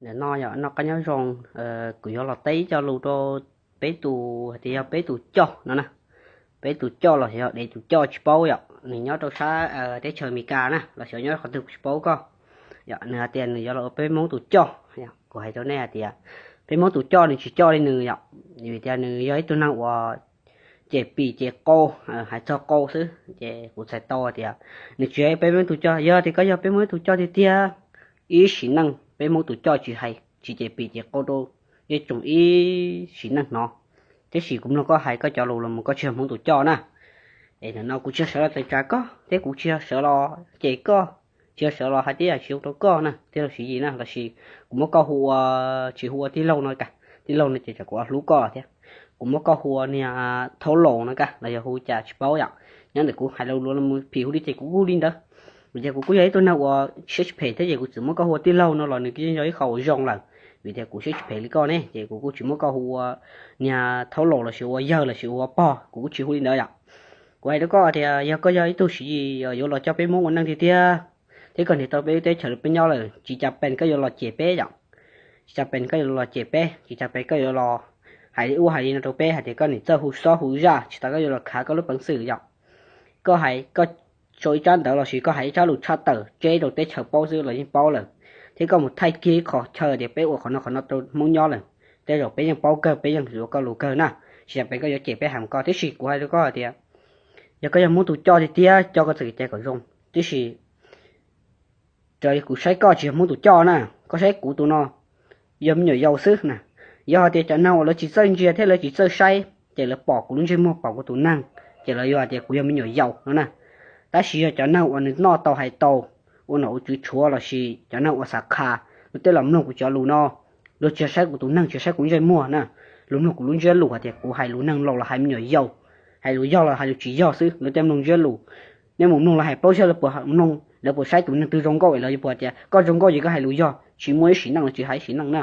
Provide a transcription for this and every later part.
Ntawm no yog noj qab nyob zoo, kuv yuav los teb cov lus rau peb tus hais tias yog peb tus coj no na. Peb tus coj los yog dev tus coj tsis paub yom, nws nyob rau sab teb chaws Amelikas na los xyov nyob qhov twg kuv tsis paub koj. Yog nws hais tias nws yuav los ua peb Hmoob tus coj, kuv hais rau nej hais tias peb Hmoob tus coj nws tsis coj li nws yom, vim tias nws yog ib tug neeg uas cem pim cem qau, hais txog qau xwb ces kuv txhais tau tias nws tsis yog peb Hmoob tus coj. Yog tias koj yog peb Hmoob tus coj tiag tiag, ib sim neej peb Hmoob tus coj tsis hais tsis cem pim cem qau rau yeej tsoom ib sim neej hnov. Tiam sis kuv mloog koj hais koj cov lus los mus koj tsis yog Hmoob tus coj na. Es ntawm no kuv tsis yog sawv los tawm tsam koj thiab kuv tsis yog sawv los cem koj, tsis yog sawv los hais tej yam tsis zoo rau koj na thiab los siv yis na. Los sis kuv muab koj hu ua, tsis hu ua tij laug no, tij laug no ces tsam kuv hlub koj thiab. Kuv muab koj hu ua niag thaub laus no ka los yog hu cas tsis paub yom. Nyob ntawm kuv hais lus los mus phim hu li ces kuv kuj hu li ntawd. Vim tias kuv kuj yog ib tug neeg uas siab tsis phem thiab ces kuv txawm muab koj hu ua tij laug no los nws kuj yog ib qho uas zoo lawm. Vim tias kuv siab tsis phem li koj ne ces kuv kuj tsis muab koj hu ua niag thaub laus los sis ua yawg los sis ua pog, kuv kuj tsis hu li ntawd yom. Kuv hais rau koj tias yog koj yog ib tug siv yis yuav los coj peb Hmoob ua neej tiag tiag, thiab koj nrhiav tau peb lub teb chaws rau peb nyob lawm, tsis cas pes koj yuav los cem peb yom. Tsis cas pes koj yuav los cem peb, tsis cas pes koj yuav los hais ub hais li no rau peb hais tias koj niam txawj hu xob hu zaj, tsis tas koj yuav los khav koj lub peev xwm yom. Koj hais koj sau ib tsab ntawv los sis koj hais ib tsab lus tshaj tawm tseb rau teb chaws paub xwb los yeej paub lawm, thiab koj mus thaij kiag ib qho chaw tias peb ua qhov no qhov no rau Hmoob nyob lawm, tej zaum peb yeej paub kawg, peb yeej yuav koj lus kawg na. Tsis tas pes koj yuav cem peb heev koj, tiam sis kuv hais rau koj hais tias yog koj yog Hmoob tus coj tiag tiag coj koj txawm cai kom zoo, tiam sis raws li kuv saib koj tsis yog Hmoob tus coj na. Koj saib kuv tus no yog me nyuam yaus xwb na. Yog hais tias cov neeg uas lawv tsis txawj ntsia thiab lawv tsis txawj saib ces lawv pom kuv lub ntsej muag pom kuv tus neeg ces lawv yuav hais tias kuv yog me nyuam yaus no na. Tab sis yog cov neeg uas nws noj tau hais tau, ua nom ua tswv tshuav los sis cov neeg uas xav qha, luag tej los mloog kuv cov lus no, luag tsis saib kuv tus neeg tsis saib kuv ntsej muag na. Luag mloog kuv lub ntsiab lus hais tias kuv hais lus neeg laus los hais me nyuam yaus, hais lus yog los hais lus tsis yog xwb, luag tej mloog ntsiab lus. Nej mus mloog lawv hais plaub tsib zaug lawv puas mloog, lawv puas saib tus neeg twg zoo nkauj es lawv yuav puas tias koj zoo nkauj ces koj hais lus yog, tsis muaj ib sim neej los tsis hais ib sim neej na.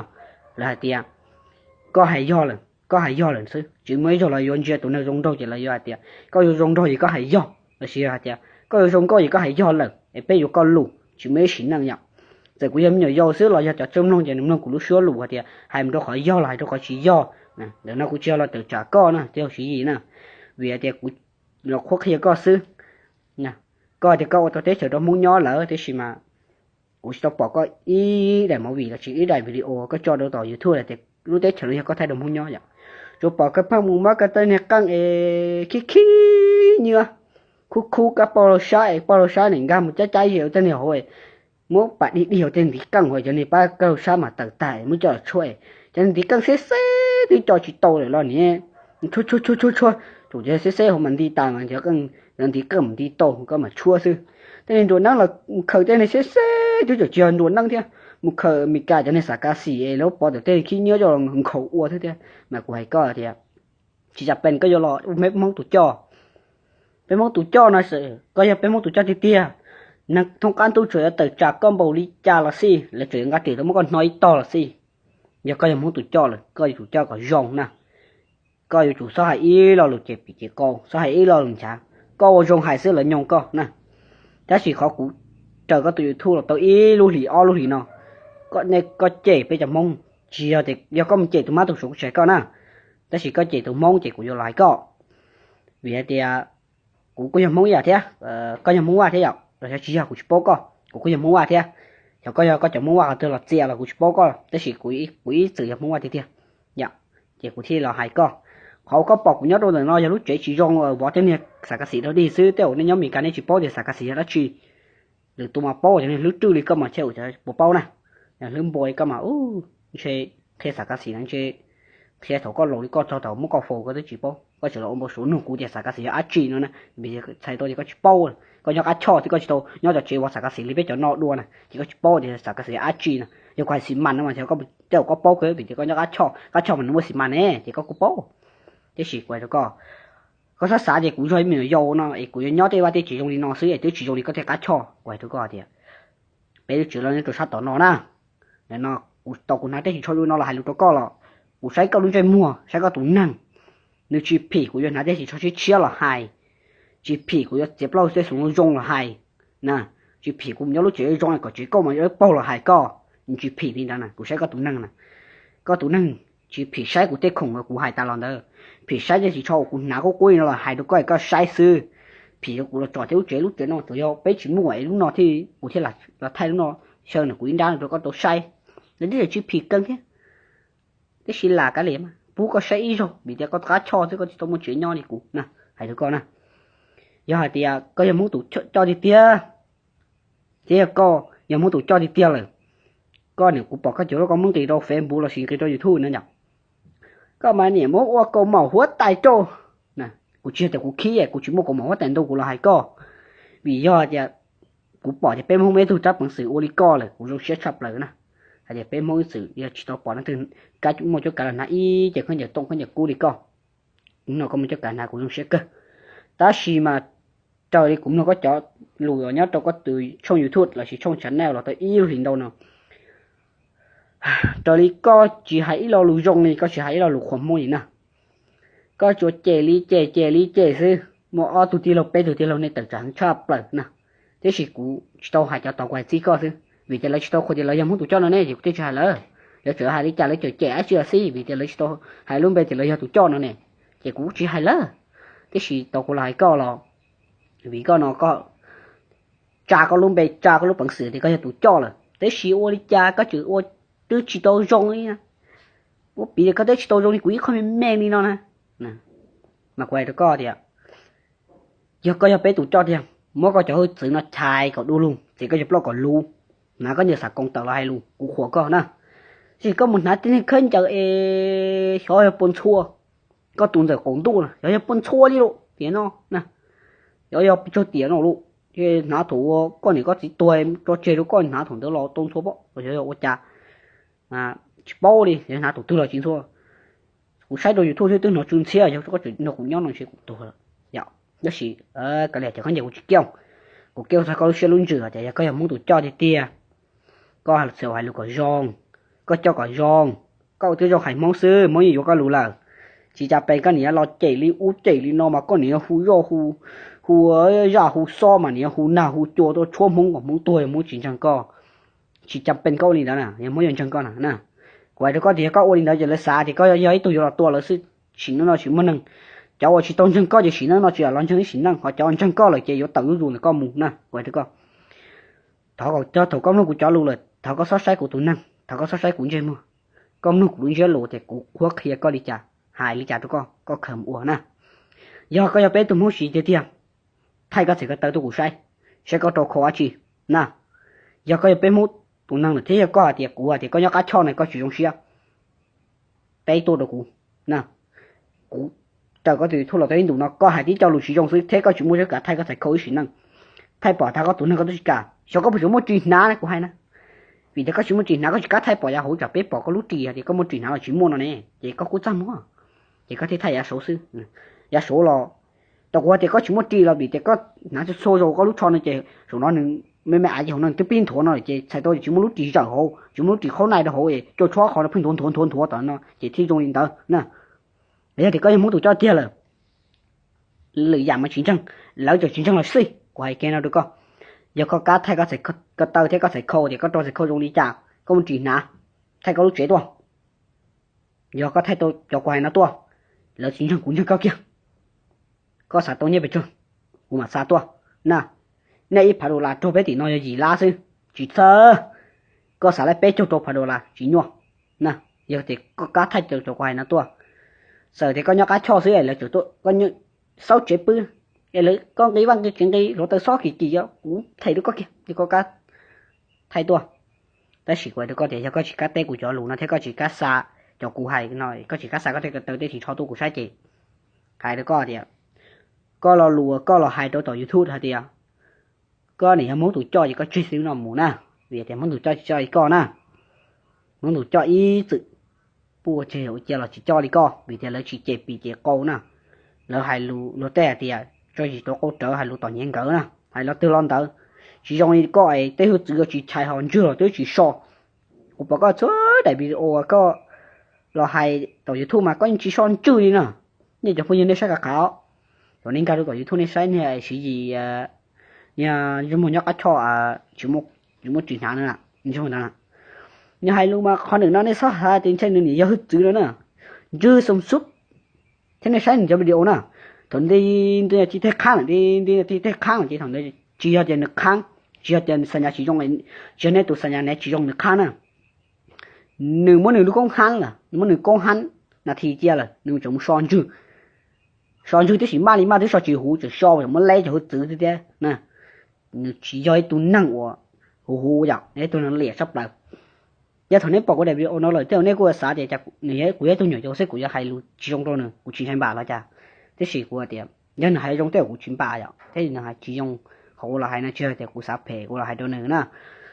Lawv hais tias koj hais yog lawm, koj hais yog lawm xwb, tsis muaj ib zaug lawv yuav ntsia tus neeg zoo nraug ces lawv yuav hais tias koj yuav zoo nraug ces koj hais yog, los sis yog hais tias koj yuav zoo nkauj ces koj hais yog lawm es peb yuav koj lus, tsis muaj ib sim neej yom. Txawm kuv yog me nyuam yaus xwb los yog cov txawj mloog ces nws mloog kuv lub suab lus hais tias hais mus rau qhov yog los hais rau qhov tsis yog. Ntawm no kuv tsis yog los tawm tsam koj na, thiab siv yis na, vim hais tias kuv los qhuab qhia koj xwb. Koj tias koj ua tau teb chaws rau Hmoob nyob lawm tiam sis mas kuv tsis tau pom koj ib daim movie los sis ib daim video koj tso rau tom YouTube hais tias lub teb chaws no yog koj thaij rau Hmoob nyob yom. Tsuas pom koj pheej mus muab koj tej niag qeej es khib khib nyiab, khub khub koj poj laug sab es poj laug sab nim nkag mus cab cab ze ua tej niag hauv, muab pam dig dig ua tej ntiv qeej hauv, cov niag pab koj laug sab mas tawm tag muab coj los tshuab, cov niag ntiv qeej xeb xeb twb coj tsis tau lawm los niag tshuab tshuab tshuab tshuab tshuab, tsum cov xeb xeb hauv mas nti tas mas cov ntiv qeej mas nti tau koj mas tshuab xwb. Tej niag nruas neeb los mus khaws tej niag xeb xeb twb tseem tsis yog nruas neeb thiab, mus khaws Amelikas cov niag xav kav xim es lawv pov tawm tej khib nyiab coj los nkhaus ua thiab thiab. Mas kuv hais koj tias tsis tas pes koj yuav los ua peb Hmoob tus coj. Peb Hmoob tus coj no, koj yog peb Hmoob tus coj tiag tiag, neeg thoob qab ntuj tsuas yuav tawm tsam koj npaum li cas los xij, lawv tseem yuav nqa riam tuaj muab koj hno ib tog los xij. Yog koj yog Hmoob tus coj lawm koj yuav tsum coj kom zoo na. Koj yuav tsum txhob hais ib lo lus cem pim cem qau, txhob hais ib lo lus nchav. Koj ua zoo hais xwb lawv nyoo koj na. Tab sis qhov kuv raws koj tus YouTube los tau ib lub hlis ob lub hlis no, koj cem peb cov Hmoob, tsis yog tias yog koj mus cem tus mab tus suav kuv tsis hais koj na, tab sis koj cem tus Hmoob ces kuv yuav los hais koj. Vim hais tias kuv kuj yog Hmoob ib yam thiab, koj yog Hmoob Vaj thiab yom, los xyov tsis yog kuv tsis paub koj, kuv kuj yog Hmoob Vaj thiab. Xyov koj yog koj cov Hmoob Vaj qhov twg los txias los kuv tsis paub koj, tab sis kuv ib txwm yog Hmoob Vaj tiag tiag yom. Ces kuv thiaj los hais koj. Qhov uas koj pom kuv nyob rau ntawm no yog lub tsev tsis zoo, vov tej niag xav kav xim dog dig xwb. Tej uas nej nyob Mes Kas nej tsis paub tias xav kav xim yog dab tsi. Lwm tus mas paub, cov niag hlwb rwj li koj mas ntshe puas paub na. Hlwb npua li koj mas ntshe qhia xav kav xim no ntshe qhia thaum koj laus li koj txog thaum muab koj faus koj twb tsis paub. Koj tseem los ua npau suav nug kuv tias xav kav xim yog dab tsi no na, vim txhais tau tias koj tsis paub. Koj nyob qab choj thiab koj tsis tau nyob cov tsev uas xav kav xim li peb cov no dua na ces koj tsis paub tias xav kav xim yog dab tsi no. Yog kuv hais xis mas no mas tej zaum koj paub kawg vim tias koj nyob qab choj, qab choj mas nws muaj xis mas ne ces koj kuj paub. Tiam sis kuv hais rau koj, koj xav xav tias kuv yog ib me nyuam yaus no es kuv yuav nyob tej vaj tej tsev zoo li no xwb es twb tsis zoo li koj tej qab choj. Kuv hais rau koj tias peb lub tsev los nyob rau sab tom no na. Nim no kuv tau kuv hnav teb chaws tsho zoo no los hais lus rau koj los kuv saib koj lub ntsej muag, saib koj tus neeg, nws tsis phim kuv yuav hnav teb chaws tsho tshiab tshiab los hais, tsis phim kuv yuav txiav plaub tej xov zoo los hais na, tsis phim kuv mus nyob lub tsev zoo kom tsev kauj mas yuav paug los hais koj. Tsis phim li ntawd na, kuv saib koj tus neeg na, koj tus neeg tsis phim saib kuv tej khoom uas kuv hais tas los ntawd, phim saib tej tsis txhob uas kuv hnav qub qub li no los hais rau koj es koj saib xwb. Phim rau kuv los tsom thiab lub tsev lub tsev no tsuas yog peb tsis muaj es lub no thiab kuv thiaj los thaij lub no xyaw nws kuv ib nrab rau koj tau saib. Lawv twb tsis phim kawg thiab, tab sis lam kav liam mas pub koj saib ib zaug vim tias koj qab choj xwb, koj tsis tau muaj tsev nyob li kuv na, hais rau koj na. Yog hais tias koj yog Hmoob tus coj tiag tiag, thiab yog koj yog Hmoob tus coj tiag tiag lawm, koj niam kuv pom koj cov lub koj muab nqis rau Facebook lossis nqis rau YouTube na yom, koj mas niam muab ua kaus mom huab tais rau. Kuv tsis yog tias kuv khib, kuv tsis muaj kaus mom huab tais ntu kuv los hais koj, vim yog tias kuv pom tias peb Hmoob muaj ib tug rab peev xwm ua li koj lawm kuv zoo siab tshaj plaws na. Hais tias peb Hmoob ib txwm yog tsis tau pom leej twg muaj cuab kav los hnav ib ce khaub ncaws tooj khaub ncaws kub li koj, kuv mloog koj muaj cuab kav hnav kuv zoo siab kawg. Tab sis mas raws li kuv mloog koj cov lus uas nyob rau koj tus tshooj YouTube lossis tshooj channel los tau ib lub hlis ntau no, raws li koj tsis hais ib lo lus zoo li, koj tsis hais ib lo lus qhuas Hmoob li na. Koj tsuas cem li cem, cem li cem xwb. Muaj ob tug tij laug peb tug tij laug nej tawm tsam heev tshaj plaws na, tiam sis kuv tsis tau hais cov tod, kuv hais txij koj xwb, vim tias lawv tsis tau qhuas tias lawv yog Hmoob tus coj no ne, ces kuv thiaj tsis hais lawv. Lawv tseem hais li cas lawv tseem cem dab tsi los xij, vim tias lawv tsis tau hais lub npe tias lawv yog tus coj no ne, ces kuv tsis hais lawv. Tiam sis tau kuv los hais koj los, vim koj no koj tsa koj lub npe tsa koj lub peev xwm tias koj yog tus coj lawm, tiam sis ua li cas koj tseem ua twb tsis tau zoo li na. Ua piv tias koj twb tsis tau zoo li kuv ib qho me me li no na. Mas kuv hais rau koj tias yog koj yog peb tus coj tiag, muab koj cov hwj txwv no chais kom du lug ces koj yuav ploj kom luv. Hnav koj niag xav koom tawm los hais lus kuv qhuas koj na. Tiam sis koj mus hnav tej niag khaub ncaws es xyov yog puas ntxhua, koj tus ntxawm qaum ntuj na xyov yog puas ntxhua li lawm tiam no, xyov yog pes tsawg tiam no lawm, ces hnav thaum uas koj niam koj txiv tuag tso tseg rau koj hnav thaum ntawd los tau ntxhua pob, xyov yog ua cas tsis paub li, xyov hnav thaum twg los tsis ntxhua. Kuv saib rau YouTube xwb twb hnov tsw ntxhiab, yog koj tseem nrog kuv nyob no ntshe kuv tuag lawm. Tab sis kav liam, cov khaub ncaws kuv tsis keo, kuv keo txog koj lub siab lub ntsws hais tias yog koj yog Hmoob tus coj tiag tiag, koj txawm hais lus kom zoo, koj coj kom zoo, koj ua tib zoo hais Hmoob xwb, Hmoob yeej yuav koj lus lawm. Tsis cas pes koj niam los cem li ub cem li no mas koj niam hu zoj hu, hu zaj hu xob mas niam hu nag hu cua tuaj tshuab Hmoob kom Hmoob tuag, yog Hmoob tsis ntseeg koj. Tsis cas pes koj ua li ntawd na, yog Hmoob yuav ntseeg koj na. Kuv hais rau koj tias yog koj ua li ntawd ces lawv xav tias koj yog ib tug yuav los tua lawv xwb. Sim neej no tsis muaj neeg, cov uas tsis tau ntseeg koj ces sim neej no tsis lam los ntseeg ib sim neej, ho cov ntseeg koj lawm ces yuav tawm zuj zus ntawm koj mus na. Kuv hais rau koj, thov thaum koj mloog kuv cov lus lawm thov koj txhob saib kuv tus neeg, thov koj txhob saib kuv ntsej muag. Koj mloog kuv lub ntsiab lus tias kuv qhuab qhia koj li cas, hais li cas rau koj, koj khaws mus ua na. Yog koj yog peb tug Hmoob siv tiag tiag, thaij koj txhais ko taw tuaj kuv saib, saib koj rau khau dab tsi na. Yog koj yog peb Hmoob tus neeg lawm thiab yog koj hais tias kuv hais tias koj nyob qab choj no koj tsis zoo siab, peb tuaj rau kuv na. Kuv raws koj tus YouTube los tau ib ntus no koj hais tib co lus tsis zoo xwb thiab koj tsis muaj cuab kav thaij koj txhais khau ib sim neej, thaij pom tag koj tus neeg koj twb tsis kam, xyov koj puas tseem muaj ris hnav ne kuv hais na. Vim tias koj tsis muaj ris hnav koj tsis kam thaij pom yav hauv tsam peb pom koj lub ris hais tias koj muaj ris hnav los tsis muaj no ne, ces koj kuj txaj muag, ces koj thiaj thaij yav saud xwb. Yav saud los tau kuv hais tias koj tsis muaj ris los vim tias koj hnav txhua txhua zaus koj lub tsho no ces saum no nws me me av ces hauv no nws twb pib nthuav no lawm ces txhais tau tsis muaj lub ris zawm hauv, tsis muaj lub ris qhaub nai rau hauv es cua tshuab qhov no pheej nthuav nthuav nthuav nthuav tom no ces thiaj zoo li ntawd na. Yog tias koj yog Hmoob tus coj tiag lawm, lwm yam mas tsis ntseeg, lawv tseem tsis ntseeg los xij, kuv hais kiag no rau koj. Yog koj kam thaij koj txhais ko taw thiab koj txhais khau tias koj rau txhais khau zoo li cas, koj muaj ris hnav, thaij koj lub tsev tuaj. Yog koj thaij tau cov kuv hais no tuaj, lawv tsis ntseeg kuv ntseeg koj kiag. Koj xav tau nyiaj pes tsawg, kuv mam xa tuaj na. Nej ib phav dollar raug peb tim no yog yim lab xwb, tsis txhawj. Koj xav laij peb caug rau phav dollar tsis nyuaj na. Yog tias koj kam thaij cov kuv hais no tuaj, txawm tias koj nyob qab choj xwb es lawv tseem tuaj, koj xauj tsev pw es lawv, koj nqi vaj nqi tsev nqi hluav taws xob kim kim, kuv them rau koj kiag, yog koj kam thaij tuaj. Tab sis kuv hais rau koj tias yog koj tsis kam teb kuv cov lus no thiab koj tsis kam xa cov kuv hais no, koj tsis kam xa koj tej ko taw tej ris tsho tuaj kuv saib ces, hais rau koj tias, koj lo lus uas koj los hais rau tom YouTube hais tias koj niam yog Hmoob tus coj ces koj tseg xwb no mus na. Vim tias Hmoob tus coj tsis coj li koj na. Hmoob tus coj ib txwm pub ua tseg ua cia los tsis coj li koj, vim tias lawv tsis cem pim cem qau na. Lawv hais lus luag tej hais tias tso yim tuav qau rawv, hais lus tom nyiav nkawd na, hais lo twg lo ntawd. Tsis zoo li koj es tej hwj txwv tsis chais, ho ntswg los twb tsis so. Kuv pom koj txhua daim video uas koj los hais tom YouTube mas koj yeej tsis so ntswg li na. Nej cov phooj ywg nej saib qab qab, thaum nej nkag rau tom YouTube nej saib niag Siv Yis, niag ntsej muag nyob qab choj, tsis muaj ris hnav na, ntsej muag ntawd na. Nws hais lus mas qhov nws no nej txhob xav tias ntshe nws niam yog hwj txwv no na. Ntswg xoo xub, thiab nej saib nws cov video na, thaum nti nti tij teg qhaab lawm, nti nti tij teg qhaab lawm ces thaum ntawd tsis yog tias nws qhaab, tsis yog tias xa nyas tsis zoo, tsis yog nej tus xa nyas ne tsis zoo nws qhaab na. Nws muab nws lub koob hab lawm, nws muab nws koob hab nas this cia lawm, nws tseem mus so ntswg. So ntswg tib si maj li maj twb so tsis huv, tseem so muab leb cov hwj txwv thiab na. Nws tsis yog ib tug neeg uas huv huv yom, ib tug neeg liam sab plaws. Yog thaum nej pom kuv daim video no lawm tej zaum nej kuj xav tias kuv yog ib tug nyuam yaus xwb kuv yuav hais lus tsis zoo rau nws, kuv tsis ntshai npam los cas. Tiam sis kuv tias yog nws hais zoo tej zaum kuv tsis npam yom, thiab nws hais tsis zoo, qhov kuv los hais no tsis yog tias kuv xav phem kuv los hais rau nws na,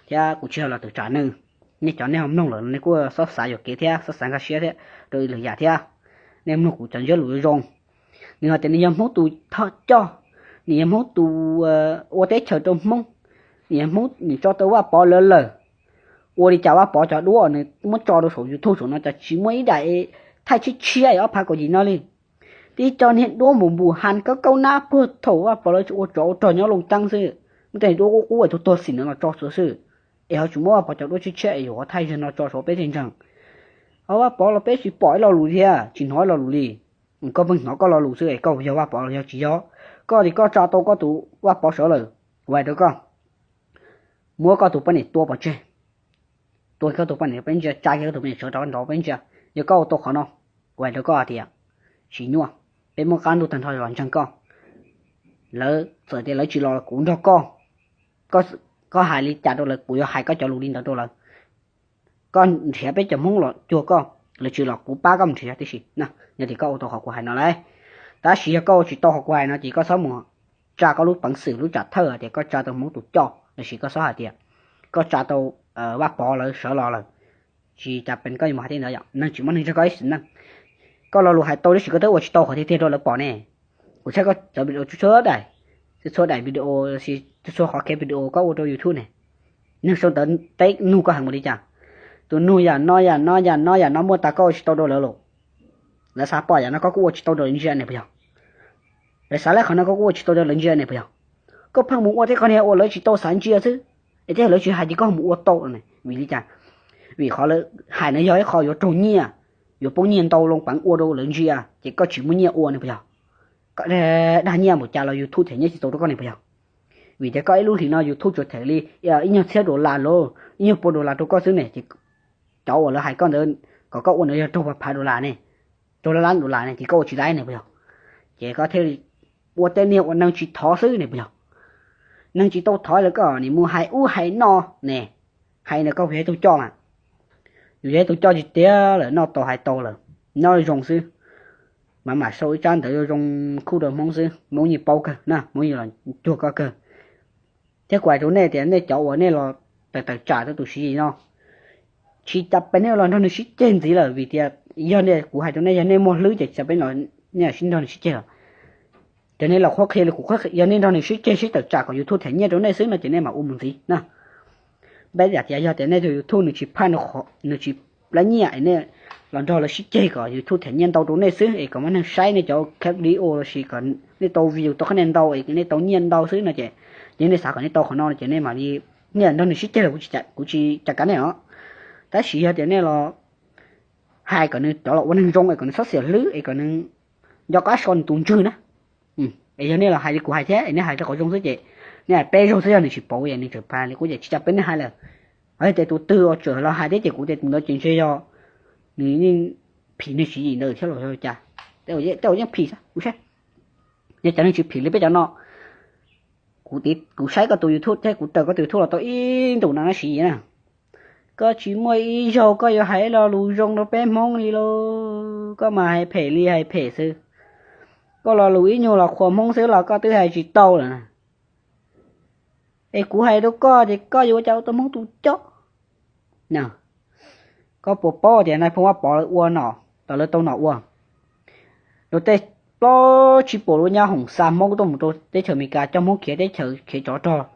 thiab kuv tsis yog los tawm tsam nws. Nej cov nej ho mloog lawm nej kuj txhob xav yuam kev thiab txhob xav nkag siab thiab rau ib lwm yam thiab. Nej mloog kuv cov ntsiab lus zoo. Nws hais tias nws yog Hmoob tus thawj coj, nws yog Hmoob tus ua teb chaws rau Hmoob, nws yog Hmoob, nws tso tau Vaj Pov lawv lawm. Ua li cas Vaj Pov cov duab nws muab tso rau saum YouTube saum no cas tsis muaj ib daim thaij tshiab tshiab es ob phav kaum yim no li. Tib co niag duab npus npus has kaub kaub nab puag thaum Vaj Pov lawv tsis ua tsov ua rog nyob Looj Ceeb xwb, muab tej duab qub qub es tuag tuag xim no los tso xwb, es ho tsis muab Vaj Pov cov duab tshiab tshiab es yuav qhov thaij zag no tso saum peb tej ntseeg. Ho Vaj Pov los peb tsis pom ib lo lus thiab tsis hnov ib lo lus li. Koj pheej hnov koj lo lus xwb es koj yog Vaj Pov los yog tsis yog? Koj tias koj tsa tau koj tus Vaj Pov sawv lawm, kuv hais rau koj, muab koj tus poj niam tua pov tseg, tua kiag koj tus poj niam rau peb ntsia, tsa kiag koj tus poj niam sawv rov nrov peb ntsia. Yog koj ua tau qhov no, kuv hais rau koj hais tias tsis nyuaj, peb muab qab ntuj tag nrho los ntseeg koj. Lawv txawm tias lawv tsis los kuv nrog koj, koj hais li cas rau lawv kuv yuav hais koj cov lus li ntawd rau lawv. Koj nrhiav peb cov Hmoob los cuag koj, lawv tsis los kuv pab koj mus nrhiav tib si na, yog tias koj ua tau qhov kuv hais no lauj. Tab sis yog koj ua tsis tau qhov kuv hais no ces koj txhob mus tsa koj lub peev xwm lub tsam thawj hais tias koj tsa tau Hmoob tus coj, los sis koj txhob hais tias koj tsa tau Vaj Pov lawv sawv los lawm. Tsis cas pes koj yuav mus hais tej ntawd yom, neeg tsis muaj neeg nrog koj ib sim neej. Koj lo lus hais tau tab sis koj twb ua tsis tau qhov tiag tiag rau lawv pom ne. Kuv saib koj cov video txhua txhua daim, txhua txhua daim video, txhua txhua qhov kev video koj ua rau YouTube ne, neeg sau ntawv teb nug koj heev npaum li cas. Tus nug yam no yam no yam no yam no muaj tas koj ua tsis tau rau lawv los, lawv xav pom yam no koj kuj ua tsis tau rau lawv ntsia ne puas yog? Lawv xav laib qhov no koj kuj ua tsis tau rau lawv ntsia ne puas yog? Koj pheej mus ua tej qhov niag uas lawv tsis tau xav ntsia xwb, es tej lawv tsis hais ces koj mus ua tau ne. Vim li cas? Vim qhov lawv hais no yog ib qho yuav raug nyiaj, yuav poob nyiaj ntau loo peev ua rau lawv ntsia, ces koj tsis muaj nyiaj ua ne puas yog? Koj dag nyiaj npaum cas los YouTube them nyiaj tsis tau rau koj ne puas yog? Vim tias koj ib lub hlis no YouTube tsuas them li ib nyuag txhiab dollar los ib nyuag pua dollar rau koj xwb ne, ces cov uas lawv hais koj ntawd kom koj ua ntawd yog raug phav dollar ne, raug lab lab dollar ne, ces koj ua tsis laib ne puas yog? Ces koj thiaj li ua tej niag uas neeg tsis thov xwb ne puas yog? Neeg tsis tau thov lawv koj nim mus hais ub hais no ne, hais ntawd koj puas yog ib tug coj mas? Yus yog ib tug coj tiag tiag lawm noj tau hais tau lawm, nyob zoo xwb, mam mam sau ib tsab ntawv zoo zoo khub rau Hmoob xwb, Hmoob yeej paub kawg na, Hmoob yeej los cuag koj kawg. Thiab kuv hais rau nej tias nej cov uas nej los tawm tawm tsam rau tus Siv Yis no, tsis cas pes nej los nrog nws sib ceg ntxiv lawm, vim tias yog kuv hais rau nej, yog nej muaj hlwb ces tsis cas pes nej sib nrog nws sib ceg lawm. Ces nej los qhuab qhia li kuv qhuab qhia, yog nej nrog nws sib ceg sib tawm tsam kom YouTube them nyiaj rau nej xwb no ces nej mam ua mus ntxiv na. Peb yam tias yog tias nej tus YouTube nws tsis phaj, nws tsis plab nyiaj es nej los nrog lawv sib ceg kom YouTube them nyiaj ntau rau nej xwb es kom muaj neeg saib nej cov clip video los sis kom nej tau view tau qhab nej ntau es nej tau nyiaj ntau xwb no ces, yog nej xav kom nej tau qhov no ces nej mam li, nej nrog nws sib ceg los kuv tsis cav kav nej os. Tab sis yog tias nej los hais kom nws rov los ua neeg zoo es kom nws txhob xiam hlwb es kom nws nco qab so nws tus ntswg na. Es yog nej los hais li kuv hais thiab es nej hais rau qhov zoo xwb ces nej hais peb zaug xwb yog nws tsis pauv es nws tseem phaj li kuv ces tsis cas peb nej hais lawm. Ho yog tias tus twg uas tseem los hais thiab ces kuv tias tus ntawd ces ntshe yog nws yeej phim nws Siv Yis ntawd thiab los yog cas. Tej uas yeej phim xwb kuv saib, yog cov neeg tsis phim li peb cov no, kuv saib koj tus YouTube thiab kuv raws koj tus YouTube los tau ib ntus no na Siv Yis na. Koj tsis muaj ib zaug koj yuav hais lo lus zoo rau peb Hmoob li lauj, koj mas hais phem li hais phem xwb. Koj lo lus ib nyuag los qhuas Hmoob xwb los koj twb hais tsis tau lawm na. Es kuv hais rau koj ces koj yuav ua cas ua tau Hmoob tus coj? Koj puas paub tias nais phoo Vaj Pov lawv ua no, tau lawv tau nom ua, luag tej plaub tsib puas lub nyab hoom xa Hmoob tuaj mus rau teb chaws Amelikas coj Hmoob khiav teb chaws khiav tsov rog.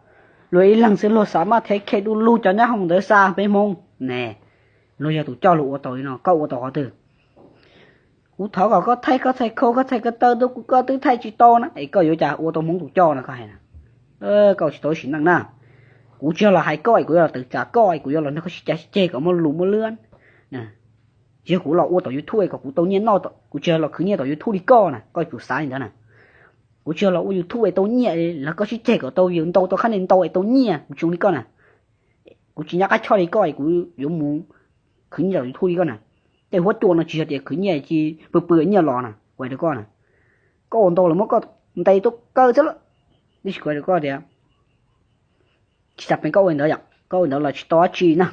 Luag ib leeg xwb luag xa maj theb khej du lug cov nyab hoom ntawd xa peb Hmoob ne. Luag yog tus coj luag ua tau li no, koj ua tau qhov twg? Kuv thov kom koj thaij koj txhais khau koj txhais ko taw tuaj, koj twb thaij tsis tau na es koj yuav cas ua tau Hmoob tus coj no koj hais na? Koj tsis tau ib sim neej na. Kuv tsis yog los hais koj es kuv yuav los tawm tsam koj es kuv yuav los nrog koj sib cav sib ceg kom muaj lus muaj lwm. Tsis yog kuv los ua tom YouTube kom kuv tau nyiaj noj, kuv tsis yog los khwv nyiaj tom YouTube li koj na, koj tsum xav li ntawd na. Kuv tsis yog los ua YouTube es tau nyiaj, los koj sib ceg kom tau view ntau, tau khab ntau es tau nyiaj, kuv tsis zoo li koj na. Kuv tsis nyob qab choj li koj es kuv yuav mus khwv nyiaj tom YouTube li koj na. Tej huab cua no tsis yog tias khwv nyiaj cia pw pw nyiaj los na, kuv hais rau koj na. Koj ua ntau los muab koj ntes tuaj kaw xwb lawm. Tab sis kuv hais rau koj tias tsis tas pees koj ua li ntawd yom, koj ua li ntawd los tsis tau dab tsi na.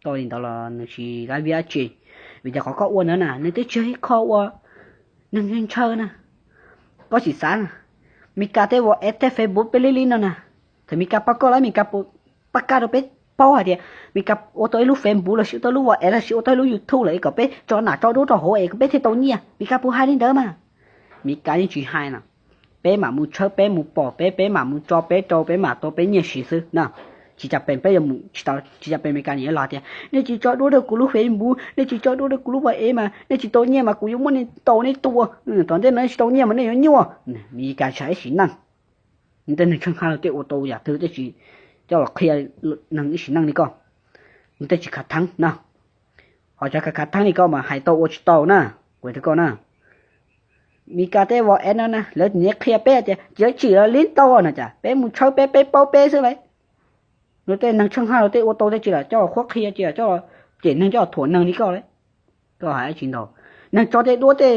Koj ua li ntawd los nws tsis lab vib dab tsi, vim tias qhov koj ua ntawd na nws twb tsis yog ib qho uas neeg ntshaw na. Koj sim xav na, Meskas tej WhatsApp tej Facebook peb li li no na, thaum Meskas pab koj lawm Meskas pab kaj rau peb paub hais tias Meskas ua tau ib lub Facebook lossis ua tau lub WhatsApp lossis ua tau ib lub YouTube lawm es kom peb tso nam tso duab rau hauv es kom peb thiaj tau nyiaj, Meskas puas hais li ntawd mas? Meskas yeej tsis hais na. Peb mam mus tshawb peb mus pom peb, peb mam mus tso peb rau peb mam tau peb nyiaj siv xwb na. Tsis tas pees peb yuav mus, tsis tas, tsis tas pees Meskas nws yuav los tias nej tsis tso duab rau kuv lub Facebook, nej tsis tso duab rau kuv lub WhatsApp mas nej tsis tau nyiaj mas kuv yuav muab nej ntaus nej tua. Tom ntej no nej tsis tau nyiaj mas nej yuav nyuaj. Meskas tsis hais ib sim neej. Nws tej neeg tsheej haj lug tej ua tau yam twg tej tsis coj los qhia neeg ib sim neej li koj. Nws tej tsis khav theeb na. Ho cov khav khav theeb li koj mas hais tau ua tsis tau na, kuv hais rau koj na. Meskas tej WhatsApp no na lawv nyiam qhia peb tias tsis tsim los li ntau no cas peb mus tshawb peb, peb paub peb xwb lauj. Luag tej neeg tsheej haj luag tej ua tau tej tsis lam coj los qhuab qhia, tsis lam coj los cem neeg, coj los thuam neeg li koj lauj. Koj hais tsis ntau. Neeg tso tej duab tej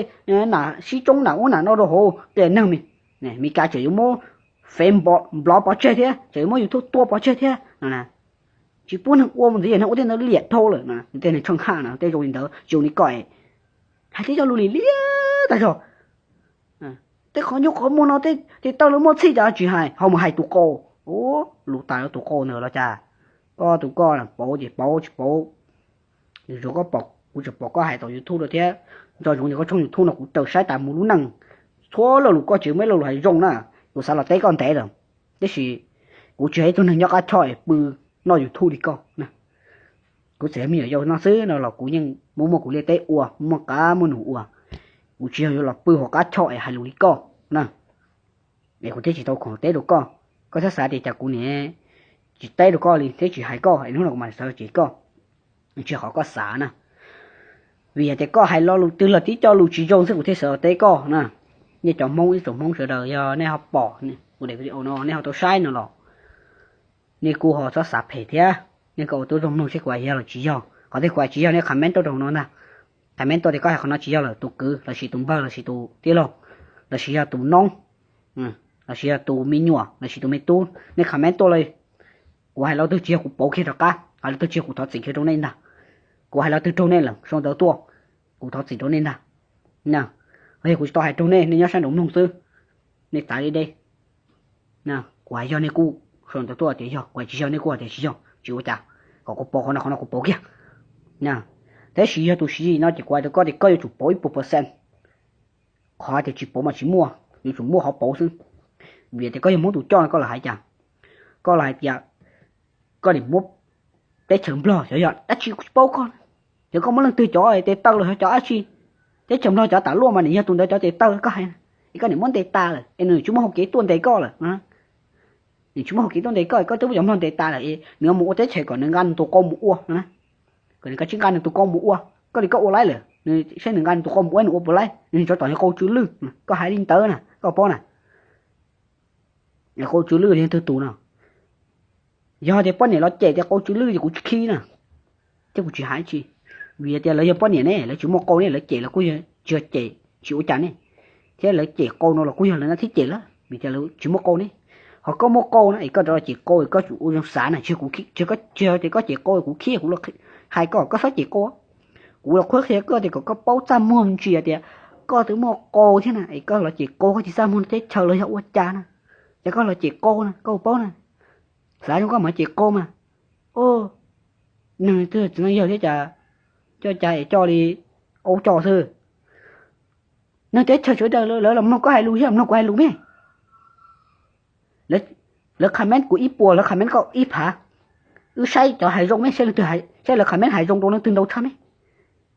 nam sib tsoob nam ub nam no rau hauv tej neeg, Meskas tseem yuav muab Facebook nplov pov tseg thiab, tseem yuav muab YouTube tua pov tseg thiab no na. Tsis pub neeg ua mus ntxiv, neeg ua tej ntawd liam dhau lawm no. Tej neeg tsheej haj no tej zoo li ntawd tsis zoo li koj. Hais tej cov lus lim liam tag zog. Tej qhov nyuaj qhov muag no tej tes taw lawv muaj txhij cas tsis hais, ho mus hais tus qau. Lus tas tus qau ntawd los cas? Koj tus koj pauv ces pauv, tsis pauv. Nws zoo koj pom, kuv tseem pom koj hais tom YouTube rau thiab. Nco ntsoov tias koj tshooj YouTube no kuv raws saib tas mus lub neej, txhua lo lus koj tsis muaj ib lo lus hais zoo na. Kuv xav los teb koj ntev lawm, tiam sis kuv tsis yog ib tug neeg nyob qab choj es pw noj YouTube li koj. Kuv txawm yog me nyuam yaus no xwb no los kuv yeej muaj muaj kuv liaj teb ua, muaj qab muaj num ua. Kuv tsis yog yuav los pw hauv qab choj es hais lus li koj na. Es kuv thiaj tsis tau khoom teb rau koj. Koj txhob xav tias cas kuv niam tsis teb rau koj li thiab tsis hais koj es hnub no kuv mam sawv los cem koj. Tsis qhov koj xav na. Vim yog tias koj hais lo lus twg los tib co lus tsis zoo xwb kuv thiaj sawv los teb koj na. Nej cov Hmoob ib tsoom Hmoob sawv daws yog nej ho pom kuv daim video no nej ho tau saib no los nej kuj ho txhob xav phem thiab. Nej kuj ua tib zoo mloog seb kuv hais yog los tsis yog. Qhov twg kuv hais tsis yog nej comment tuaj rau hauv no ntag. Comment tuaj tias koj hais qhov no tsis yog lawm tus kwv lossis tus npawg lossis tus tij laug lossis yog tus noob lossis yog tus me nyuam lossis tus me tub, nej comment tuaj li. Kuv hais lo twg tsis yog kuv pauv kiag rov qab, hais lo twg tsis yog kuv thov txim kiag rau nej ntag. Kuv hais lo twg raug nej lawm sau ntawv tuaj, kuv thov txim rau nej ntag. Yog kuv tsis tau hais raug nej, nej nyob sab nraud mloog xwb, nej txav deb deb. Kuv hais yog nej kuj sau ntawv tuaj tias yog, kuv hais tsis yog nej kuj hais tias tsis yog, tsis ua cas, kom kuv pauv qhov no, qhov no kuv pauv kiag. Tab sis yog tus siv no ces kuv hais rau koj tias koj yuav tsum pauv ib puas percent. Qhov tias tsis pauv mas tsis muaj, yuav tsum muaj qhov pauv xwb. Vim tias koj yog Hmoob tus coj no koj los hais cas? Koj los hais tias koj niam muab teb chaws Nplog xyov yog dab tsi kuv tsis paub koj. Xyov koj muab leej twg cov tes taw los xyov cov dab tsi. Teb chaws Nplog cov tas luaj mas niam yog tus ntawd cov tes taw koj hais na. Es koj niam muab ntes tas lawm es nws tsis muaj hau kev tuaj ntes koj lawm. Nws tsis muaj hau kev tuaj ntes koj, koj twb muab cov Nplog ntes tas lawm es nws mus ua teb chaws kom nws nqa nws tus qau mus ua no na. Kom nws kav tsij nqa nws tus qau mus ua, koj li koj ua laib lawm, nws saib nws nqa nws tus qau mus ua, nws ua puas laib, nws tso tom yog qau tsw lwj, koj hais li ntawd na, koj paub na. Qau tsw lwj yog leej twg tus no? Yog tias poj niam los cem tias qau tsw lwj ces kuv tsis khib na, thiab kuv tsis hais tsi. Vim tias lawv yog poj niam ne, lawv tsis muaj qau ne, lawv cem los kuj yog tsis yog cem tsis ua cas ne, thiab lawv cem qau no los kuj yog lawv na thiab cem lawv vim tias lawv tsis muaj qau ne. Ho koj muaj qau na es koj rov los cem qau, koj tsum ua zoo xav na, tsis yog kuv, tsis yog tias koj cem qau kuv khib, kuv los hais koj, koj txhob cem qau. Kuv los qhuab qhia koj tias kom koj paub txaj muag ntsis tias koj twb muaj qau thiab na, es koj los cem qau, koj tsis txaj muag teb chaws los yog ua cas na. Ces koj los cem qau na, koj paub na, xav zoo koj mas cem qau mas. Neeg twg txiv neej yawg thiab cas coj cas es coj li aub coj xwb. Neeg teb chaws sawv daws lawv los mloog koj hais lus yog mloog kuv hais lus me. Lawv comment kuv ib puas, lawv comment koj ib phav. Wb saib cov hais zoo me, saib leej twg, saib lawv comment hais zoo rau leej twg ntau tshaj me.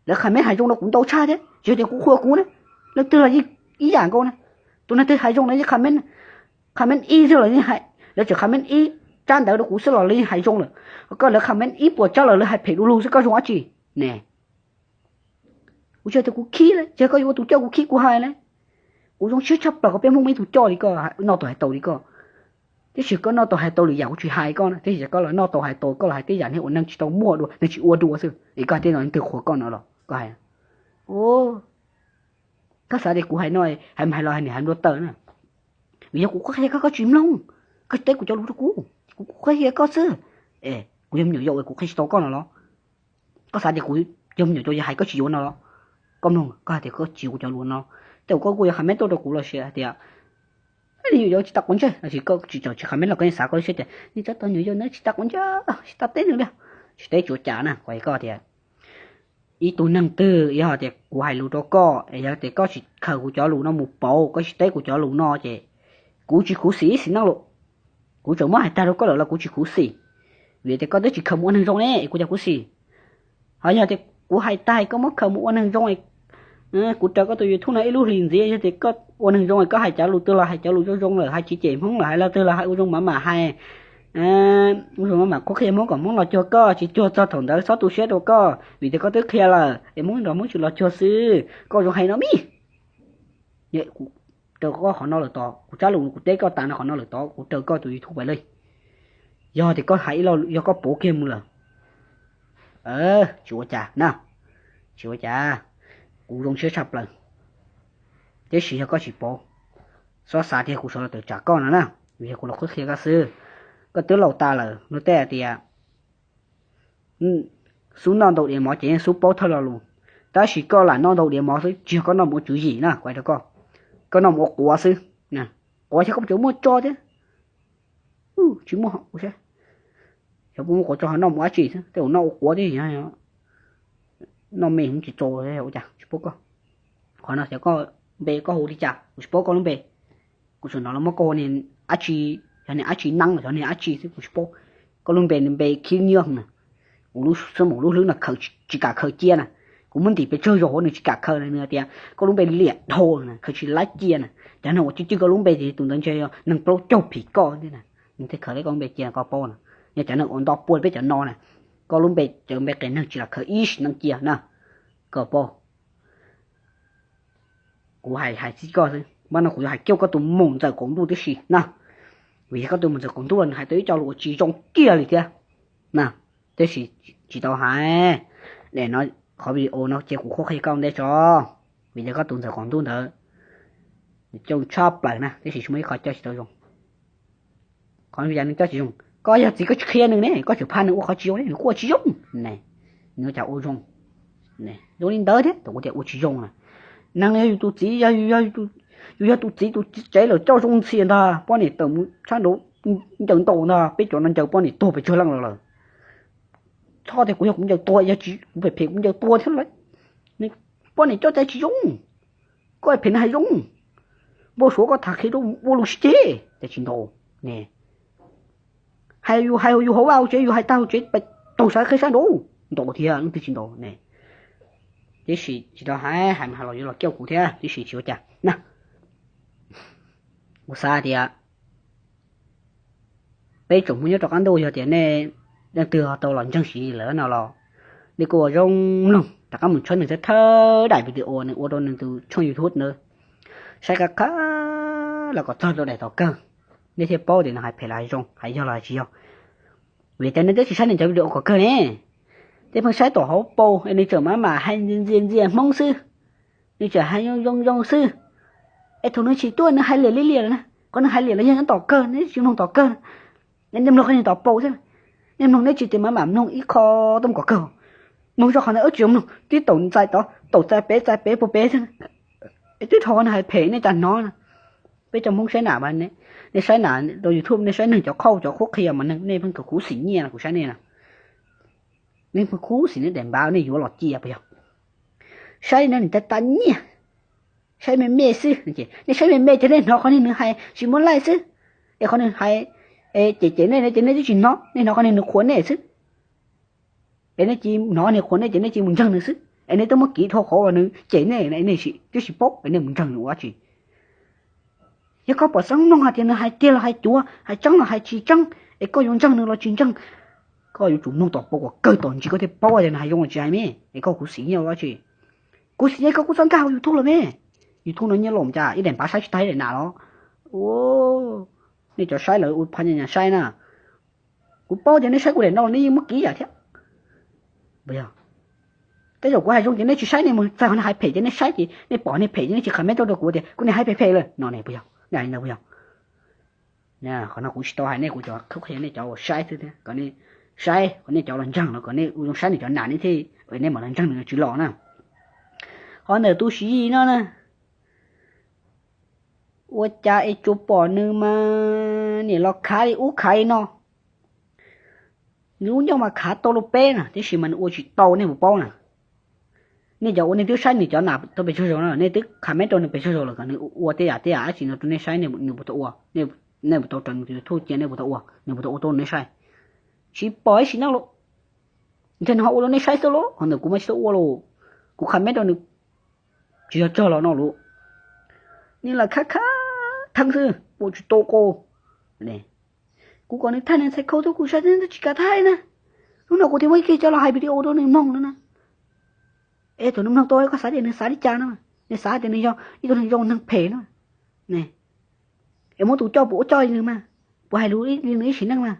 Lawv comment hais zoo rau kuv ntau tshaj thiab, tsis yog tias kuv qhuas kuv na, leej twg los yeej ib yam nkaus na. Tus neeg twg hais zoo no yeej comment, comment ib xwb los yeej hais, lawv tseem comment ib. tsab ntawv rau kuv xwb los lawv hais zoo lawm. Koj lawv comment ib puas tsab los lawv hais phem du lug xwb, koj zoo dab tsi ne? Kuv tsis tias kuv khib li, tsis yog koj yuav ua tus coj kuv khib kuv hais li. Kuv zoo siab tshaj plaws qhov peb Hmoob muaj ib tug coj li koj, noj tau hais tau li koj. Tiam sis koj noj tau hais tau lwm yam kuv tsis hais koj na, tiam sis koj los noj tau hais tau, koj los hais tej yam neeg uas neeg tsis tau muaj dua, neeg tsis ua dua xwb es koj thiaj no twg qhuas koj no los koj hais. Koj xav tias kuv hais no hais mas hais los hais niam hais npua taw na. Vim yog kuv qhuab qhia koj, koj tsis mloog, koj tsis teb kuv cov lus rau kuv, kuv qhuab qhia koj xwb. Es kuv yog me nyuam yaus es kuv qhia tsis tau koj no los? Koj xav tias kuv yog me nyuam yaus hais koj tsis yuav no los? Koj mloog, koj hais tias koj tsis yuav kuv cov lus no, tej zaum koj kuj yuav comment tuaj rau kuv los sis hais tias me nyuam yaus tsis tau quav ntsej, los sis koj tsis txawm tsis comment los koj yeej xav koj lub siab tias nej tsob tau me nyuam yaus no tsis tau quav ntsej, tsis tau teb nws li. Tsis teb tsis ua cas na, kuv hais koj tias ib tug neeg twg yog tias kuv hais lus rau koj es yog tias koj tsis khaws kuv cov lus no mus pauv, koj tsis teb kuv cov lus no ces kuv tsis khuv xim ib xim neej lawm. Kuv tseem muab hais tag rau koj lawm los kuv tsis khuv xim, vim tias koj twb tsis khaws mus ua neeg zoo ne es kuv cas khuv xim. Ho yog tias kuv hais tag koj muab khaws mus ua neeg zoo, kuv raws koj tus YouTube no ib lub hlis ntxiv, yog tias koj ua neeg zoo koj hais cov lus twg los hais cov lus zoo zoo lawm, hais tsis cem Hmoob lawm, hais lo twg los hais ua zoo maj mam hais, ua zoo maj mam qhuab qhia Hmoob kom Hmoob los cuag koj, tsis cuag txog thaum ntawd txhob tu siab rau koj, vim tias koj twb qhia lawm es Hmoob nrog Hmoob tsis los cuag xwb, koj zoo hais no mis. Raws koj qhov no lawm tod, kuv tsab lus kuv teb koj tas no qhov no lawm tod, kuv raws koj tus YouTube pais li. Yog tias koj hais ib lo, yog koj pauv kiag mus lawm, tsis ua cas na, tsis ua cas, kuv zoo siab tshaj plaws. Tiam sis yog koj tsis pauv, txhob xav tias kuv sawv los tawm tsam koj no na, vim yog kuv los qhuab qhia koj xwb. Koj twb laus tas lawm, luag tej hais tias xub noj ntau diav mov ces yeej xub paub thawj lo lus. Tab sis koj lam noj ntau diav mov xwb, tsis yog koj noj mus ua tswv yim na, kuv hais rau koj, koj noj mus ua quav xwb. Quav xyov koj puas tseem muaj tso thiab. Tsis muaj, xyov puas muaj quav tso ho noj mus ua dab tsi xwb, tej zaum noj ua quav thiab. Noj me hmoov tsis txaus ua cas tsis paub koj. Qhov no xyov koj npe koj hu li cas kuv tsis paub koj lub npe. Kuv tseem hnov los muab koj hu niag dab tsi, yog niag dab tsi neeb los yog niag dab tsi xwb kuv tsis paub. Koj lub npe npe khib nyiab na. Kuv lub xab maum lub hlwb no khaws tsis kam khaws cia na. Kuv muab ntim pes tsawg zaus hauv nws tsis kam khaws na, nws hais tias koj lub npe liam dhau na, khaws tsis laib cia na. Cov neeg uas cwj cwj koj lub npe ces tus ntawd ntshe yog neeg plaub caug phim koj thiab na. Nws thiaj khaws tau koj lub npe cia koj paub na. Yog cov neeg uas nto puag peb cov no na, koj lub npe cov npe qias neeg tsis lam khaws ib sim neej cia na, koj paub. Kuv hais hais txij koj xwb, mas no kuv yuav hais kiag koj tus muam ntxawm qaum ntuj tib si na. Vim yog koj tus muam ntxawm qaum ntuj nws hais tau ib co lus uas tsis zoo kiag li thiab na. Tab sis tsis tau hais, daim no, qhov video no ces kuv qhuab qhia koj ua ntej tso. Vim yog koj tus ntxawm qaum ntuj ntawd nws coj tshaj plaws na, tab sis tsis muaj ib qho coj tsis tau zoo. Qhov yog nws coj tsis zoo, koj yog txiv koj tsis qhia nws ne, koj tseem pha nws ua qhov tsis zoo ne, nws kuj ua tsis zoo ne. Nws ua cas ua zoo? Zoo li ntawd thiab, thaum kuv tias ua tsis zoo na, neeg yog yus tus txiv, yog yus yog tus txiv tus tsev lawm coj zoo ntxhias ntag, poj niam tawm mus sab nraud ncaws ntaus ntag, peb cov no ncaws poj niam tuag pes tsawg leej los lawm. Txhob tias kuv yog kuv ncaws tuag, yog tsis kuv phem phem kuv ncaws tuag thiab lauj. Poj niam coj cai tsis zoo, koj phem nws hais zoo. Npau suav koj tham qhia rau ua lus sib ceg ces tsis ntau ne. Hais yus hais yus hauv vaj hauv tsev, yus hais tag hauv tsev pais taug sab qhib sab nraud, ntau thiab, leej twg tsis ntau ne. Tiam sis tsis tau hais, hais mas hais los yuav los kiag kuv thiab, tiam sis tsis ua cas na. Kuv xav tias peb tsoom Hmoob nyob rov qab ntuj, yog tias nej leej twg ho tau los ntseeg Siv Yis lawm no los nej kuj ua zoo mloog rov qab mus tshawb nws thiab, thawj daim video nws ua rau nws tus tshooj YouTube ntawd, saib qab qab los kom txog rau daim tom kawg, nej thiaj paub tias nws hais phem los hais zoo, hais yog los hais tsis yog. Vim tias nej twb tsis saib nws cov video kom kawg ne, nej pheej saib tom hauv paus es nws tseem maj mam hais ntxias ntxias Hmoob xwb, nws tseem hais zoo zoo zoo xwb. Es thaum nws tsis tuaj nws hais liam li liam lawm na, qhov nws hais liam los yog nyob tom kawg, nej tsis mloog tom kawg. Nej mloog qhov niag tom paus thiab, nej mloog nej tsis tias maj mam mloog ib qho tuaj mus kom kawg. Mloog txog qhov ntawd wb tsis mloog, tib taum ntxais tod taum txais pem txais pem puag pem xwb. Es twb dhau qhov nws hais phem nej cas hnov na. Peb cov Hmoob saib nam mas, nej saib nam rau YouTube nej saib neeg cov qhauj cov qhuab qhia mas neeg nej pheej khuv xim nyiaj no, kuv saib nej na. Nej pheej khuv xim nej daim npav nej yuav los cia puas yog? Saib nej niam tais tas nyiaj, saib me me xwb, nej saib me me ces nej hnov qhov niag nws hais tsis muaj laij xwb. Es qhov nws hais cem cem nej ces nej twb tsis hnov, nej hnov qhov niag nws qhuas nej xwb. Es nej cia hnov niag qhuas nej ces nej cia mus ntseeg nws xwb. Es nej twb muab kiv dhau qhov uas nws cem nej, nej twb tsis paub es nej mus ntseeg nws ua dab tsi? Yog koj pom xeeb mloog hais tias nws hais tiag los hais cuav, hais tseeb los hais tsis tseeb, Es koj yuav ntseeg nws los tsis ntseeg, koj yuav tsum mloog tom pau kom kawg tom ntsis koj thiaj paub tias nws hais zoo los tsis hais me. Es koj kuv xim nyiaj dab tsi? Kuv xim nyiaj koj kuj txhob nkag hauv YouTube los me. YouTube no nyiaj laus cas ib daim npav saib tsis tag ib daim nas los. Nej cov saib lawv ua phaj nyas saib na, kuv paub tias nej saib kuv daim no los nej yeej muab kiv yam thiab. Puas yog? Tej zaum kuv hais zoo ces nej tsis saib, nej mus txog qhov hais phem ces nej saib ces nej pom nej phem ces nej tsis comment rau kuv tias kuv niag hais phem phem lawm no ne, puas yog? Nej hais li ntawd puas yog? Qhov no kuv tsis tau hais nej, kuv cov qhia nej cov uas saib xwb thiab, kom nej saib kom nej cov los ntseeg los kom nej ua zoo saib nws cov nas nej thiaj, nej mam los ntseeg nws tsis los na. Qhov ntawm tus Siv Yis no na, ua cas es tsuas pom nws mas niam los khav li ub khav li no. Nws lub ncauj mas khav tau rau peb na, tiam sis mas nws ua tsis tau nej puas paub na. Nej cov uas nej twb saib nws cov nas tau pes tsawg zaus no, nej twb comment rau nws pes tsawg zaus lawm kom nws ua tej yam tej yam dab tsi no rau nej saib, nws puas tau ua? Nej puas tau raws nws tus YouTube cia, nej puas tau ua, nws puas tau ua tuaj rau nej saib? Tsis pom ib sim neej los, ntshe nws ho ua rau nej saib xwb los, qhov ntawd kuv mas tsis tau ua los, kuv comment rau nws tsis yog tsawg los no los. Nws lam khab khab theeb xwb ua tsis tau qo. Kuv kom nws thaij nws txhais khau tuaj kuv saib nws tsis kam thaij na. Hnub no kuv thiaj muab ib ke coj los hais video rau nws mloog no na. Es thaum nws mloog tau koj xav tias nws xav li cas no, nws xav tias nws yog ib tug neeg zoo neeg phem no. Es muab tus coj puas ua coj li nws mas, puas hais lus li nws ib sim neej mas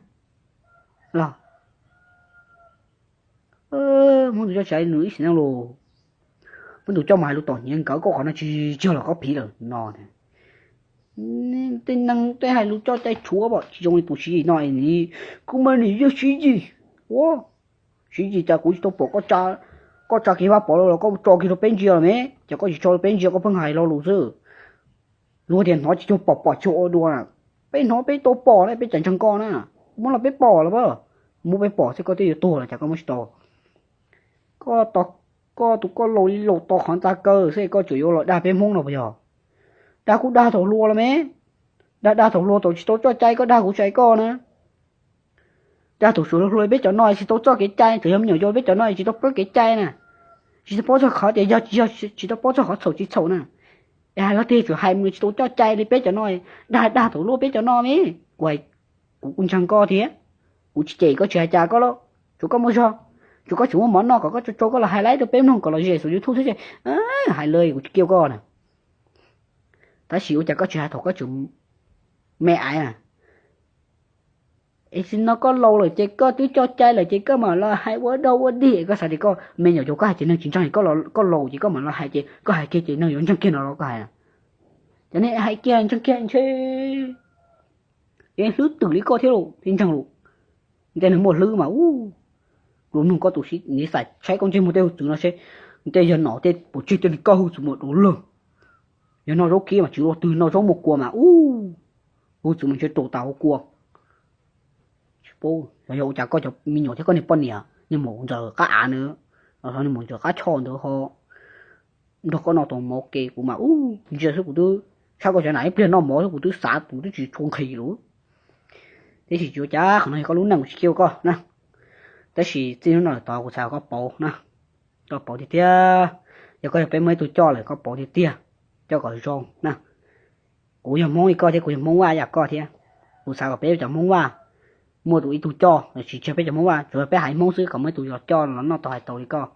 los. Muab tus coj tsis hais li nws ib sim neej los, muab tus coj mus hais lus tom nyiav nkawd, koj qhov no tsis yog los koj phiv lawm no. Tej neeg tej hais lus coj cai tshuav pom tsis zoo li tus Siv Yis no, kuv mas nim yog Siv Yis. Ua, Siv Yis cas kuv tsis tau pom koj tsa kev vaj pov los koj tso kiag rau peb ntsia los me, ces koj tsis tso rau peb ntsia koj pheej hais lo lus xwb. Luag tias hnov tsis cuag pom pom cuag ua dua na. Peb hnov peb tau pom na, peb tseem ntseeg koj na. Muab los peb pom los, muab peb pom xwb koj twb yuav tuag los cas koj muab tsis tau. Koj tus koj laus li laus to qhov ntxa kaw xwb koj tseem yuav los dag peb Hmoob no puas yog? Dag kuj dag thaum hluas los me, dag dag thaum hluas thaum tsis tau txoj cai koj dag kuv tsis hais koj na. Dag thaum sawv hluas peb cov no tsis tau txoj kev cai, txawm yog me nyuam yaus peb cov no tsis tau paub kev cai na. Tsis tau paub txog qhov tias yog tsis yog, tsis tau paub txog qhov txhaum tsis txhaum na. Es hais luag tiag tsuas hais mus tsis tau coj cai li peb cov no, dag dag thaum hluas peb cov no me. Kuv, kuv kuj ntseeg koj thiab, kuv tsis cem koj tsis hais cas koj los, tsuas koj muaj zog, tsuas koj tseem muaj mov noj kom koj tso tso koj los hais laib rau peb mloog kom los zem saum YouTube xwb ces hais lawm kuv tsis kiaj koj na. Tab sis ua cas koj tsis hais thaum koj tseem me aiv na? Es tsis no koj laus lawm ces koj twb coj cai lawm ces koj mam los hais ua dog ua dig, koj xav tias koj me nyuam yaus koj hais ces neeg tsis ntseeg, koj laus ces koj mam los hais ces koj hais kiag ces neeg yuav ntseeg kiag no los koj hais. Cov nej hais kiag ntseeg kiag ntshe hlwb twm li koj thiab los thiaj ntseeg los. Ntshe nws muaj hlwb mas ub, luag nug koj tus xib nws xav saib koj ntsej muag tej hwj txwv no seb, ntshe yog nom tej puas tseg tej nws koj hwj txwv mus dua lawg. Yog noj zaub kiab mas tsis luaj twg, noj zaub muaj kua mas ub, hwj txwv mas ntshe tus tas hauv kua. Tsis paub yog ua cas koj cov me nyuam thiab koj niag poj niam niag maum ntxawm qab av nws, los niag maum ntxawm qab choj ntawd ho nrog koj noj tau mov ke, kuv mas ub ntsia xwb kuv twb, tshab koj cov nam ib pliag noj mov xwb kuv twb xav kuv twb tsis tshua nqhis lawm. Tiam sis tsis ua cas, qhov no yog koj lub neej kuv tsis kiaj koj na. Tab sis txij hnub no lawm tod kuv xav kom koj pauv na, koj pauv tiag tiag. Yog koj yog peb muaj ib tug coj lawm koj pauv tiag tiag, coj kom zoo na. Kuv yog Hmoob li koj thiab kuv yog Hmoob Vaj yam koj thiab. Kuv xav kom peb cov Hmoob Vaj muaj tus ib tug coj, tsis tseg peb cov Hmoob Vaj, tsuas yog peb haiv Hmoob xwb kom muaj ib tug coj los noj tau hais tau li koj.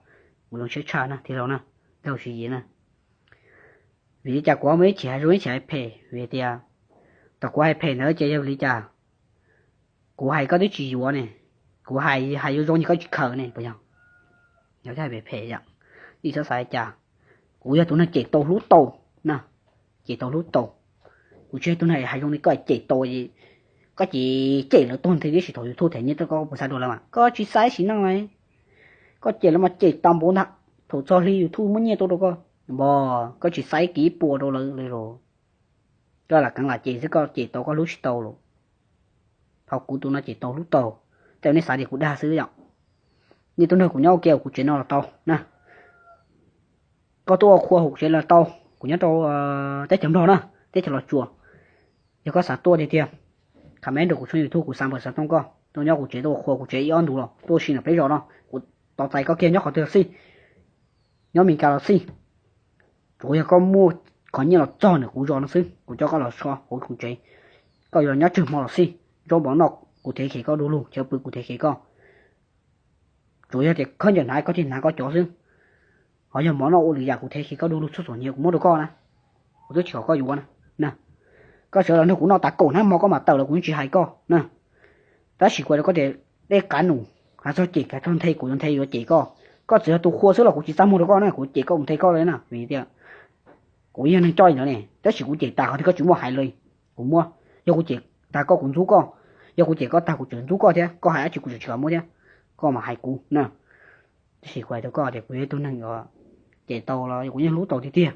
Kuv zoo siab tshaj na tij laug na, tij laug Siv Yis na. Vim li cas kuv ho muaj ib chim hais zoo ib chim hais phem? Vim tias thaum kuv hais phem ntawd ces yog vim li cas? Kuv hais koj twb tsis yuav ne, kuv hais hais yuav zoo ces koj tsis khaws ne, puas yog? Yog thiaj hais phem phem yom, nej txhob xav li cas. Kuv yog tus neeg cem tau hlub tau na, cem tau hlub tau. Kuv tsis yog tus neeg hais zoo li koj cem tau, koj cem cem lawv tuag nthi tib si thaum YouTube them nyiaj rau koj puas xav dua lawm mas koj tsis xaiv sim neej na. Koj cem lawv mas cem tas npaum ntag, thaum txog hli YouTube muab nyiaj tuaj rau koj, npog koj tsis xaiv kiv ib puas rau lawv li los. Koj lam keev lam cem xwb koj cem tau koj hlub tsis tau los. Thaum kuv tus no cem tau hlub tau, tej nej xav tias kuv dag xwb yom. Nej tuaj nrog kuv nyob ua ke kuv tsev no los tau na. Koj tuaj ua qhua hauv kuv tsev los tau, kuv nyob rau teb chaws Nplog na, teb chaws Los Tsuas. Yog koj xav tuaj tiag tiag, comment rau kuv tshooj YouTube kuv xa npawb xov tooj koj tuaj nyob kuv tsev tuaj ua qhua kuv tsev ib ob ntus los tuaj ua si ntawm peb zos no kuv tos txais koj kiag nyob qhov twg los xij, nyob Meskas los xij. Tsuas yog koj muaj qhov nyiaj los txog ntawm kuv zos no xwb kuv coj koj los so hauv kuv tsev. Koj yuav los nyob tsawg hmo los xij, zaub mov noj kuv thev khem koj du lug, chaw pw kuv thev khem koj. Tsuas yog tias khaub ncaws hnav koj thiaj hnav koj cov xwb. Ho yog mov noj ua lwm yam kuv thev khem koj du lug, txhua txhua nyiaj kuv muab rau koj na. Kuv twb tsis kom koj yuav na. Koj sawv los nrog kuv noj tas kaum hnab hmo koj mam tawm los kuv yeej tsis hais koj na. Tab sis kuv hais rau koj tias dej qav num, hais txog cem, hais txog nthe kuv yuav nthe yuav cem koj. Koj txawm yog tus qhua xwb los kuv tsis txaj muag rau koj na, kuv cem koj kuv nthe koj li na, vim tias kuv yog neeg coj li ntawd ne, tab sis kuv cem tas qhov twg koj tsis muaj hais li. Kuv muab, yog kuv cem tas koj kuv ntxub koj, yog kuv cem koj tag kuv tseem ntxub koj thiab, koj hais dab tsi kuv tseem tsis kam muab thiab, koj mam hais kuv na. Tab sis kuv hais rau koj tias kuv yog ib tug neeg uas cem tau los kuv yeej hlub tau tiag tiag.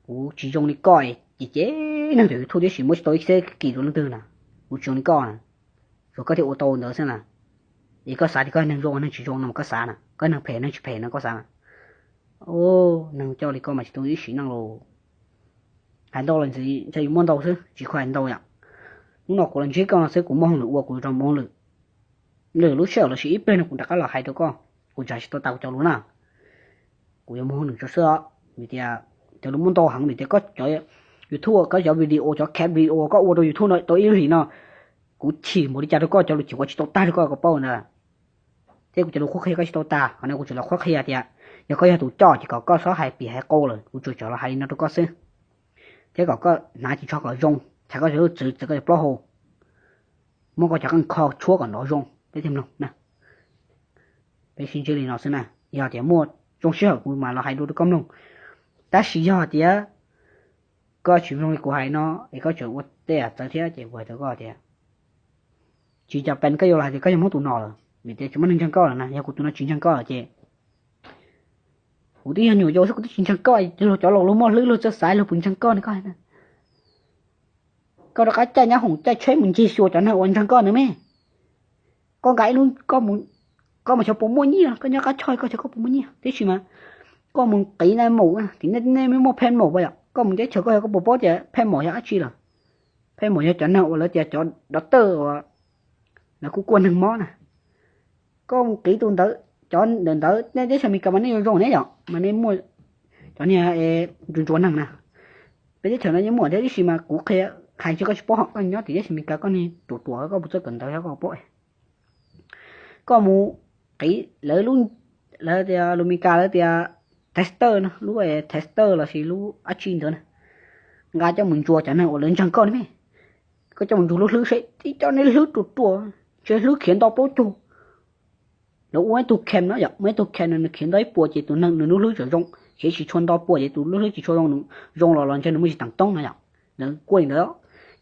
Kuv tsis zoo li koj, ces ces neeg twb thuj tib si muab tsis tau ib txhiab kis rau leej twg na. Kuv tsis zoo li koj na, tsuas koj thiaj ua tau ntawd xwb na. Es koj xav tias koj neeg zoo neeg tsis zoo no mas koj xav na, koj neeg phem neeg tsis phem no koj xav na. Neeg coj li koj mas tsis tau ib sim neej los. Hais ntau los ntxim ntshe yuav muaj ntau xwb, tsis kho hais ntau yom. Hnub no kuv los ntsib koj no xwb kuv muaj hauj lwm ua kuv rau muaj hauj lwm. Lwm lub sij hawm los sis ib pliag no kuv rov qab los hais rau koj, kuv tsis hais tsis tau tas kuv cov lus na. Kuv yuav muaj hauj lwm tso xwb os, vim tias cov lus muaj ntau heev, vim tias koj cov YouTube, koj cov video, cov khav video koj ua rau YouTube no tau ib lub hlis no, kuv chim npaum li cas rau koj, cov lus chim kuv tsis tau tag rau koj kom paub ntawd. Thiab kuv cov lus qhuab qhia koj tsis tau tag, qhov no kuv tseem los qhuab qhia tias yog koj yog tus coj ces kom koj txhob hais pim hais qau lawm, kuv tsuas coj los hais li no rau koj xwb. Thiab kom koj hnav ris tsho kom zoo, txhais koj cov txwv txhais koj cov plaub hau, muab koj cov qeej kho tshuab kom nrov zoo peb thiaj mloog na. Peb sib ntsib li no xwb na, yog tias muaj zoo sij hawm kuv mam los hais dua rau koj mloog. Tab sis yog tias koj tsis mloog li kuv hais no, es koj tseem ua tej yam txawv thiab ces kuv hais rau koj tias tsis cam pes koj yuav los hais tias koj yog Hmoob tus no lawm, vim tias tsis muaj neeg ntseeg koj lawm na. Yog kuv tus no tsis ntseeg koj lawm ces kuv twb yog nyuam yaus xwb kuv twb tsis ntseeg koj, luag cov laus luag muaj hlwb luag txawj xav luag puas ntseeg koj ne koj hais na. Koj rov qab caij nyab hoom caij tsheb mus ncig xyuas cov neeg uas ntseeg koj ntawd me. Koj nqa ib lub, koj mus xyov puas muaj nyiaj, koj nyob qab choj koj xyov koj puas muaj nyiaj, tiam sis mas koj mus qiv na maum, tim nej muaj pheej maum pas yom, koj mus teb chaws koj xyov koj puas paub tias pheej maum yog dab tsi lawm. Pheej maum yog cov neeg uas lawv tias cov doctor uas lawv kuj kuaj neeg mob na. Koj mus qiv tus ntawd, cov ntawm ntawd nej teb chaws Amelikas mas nej yuav zoo ne yom, mas nej muaj cov niag ntsuas ntsuas neeg na. Peb teb chaws no yeej muaj thiab, tiam sis mas kuv qhia hais ntsis koj tsis paub, koj nyob tim teb chaws Amelikas koj niag ruam ruam koj puas txawj kawm ntawv thiab koj paub. Koj mus qiv lawv lub, lawv tias lus Amelikas lawv tias tester no, lub tester los sis lub dab tsi ntawd na, nqa coj mus ntsuas cov neeg uas lawv ntseeg koj ne me. Koj coj mus ntsuas lub hlwb seb, tib cov niag hlwb ruam ruam, ntshe hlwb khiav nto plaub caug. Lawv ua ib tug cam no yom, muaj ib tug cam no nws khiav nto ib puas ces tus neeg nws lub hlwb tseem zoo, khiav tsis tshua nto puas ces tus lub hlwb tsis tshua zoo, zoo los los ntshe nws muaj tsis teev toob no yom. Lawv kuaj li ntawd,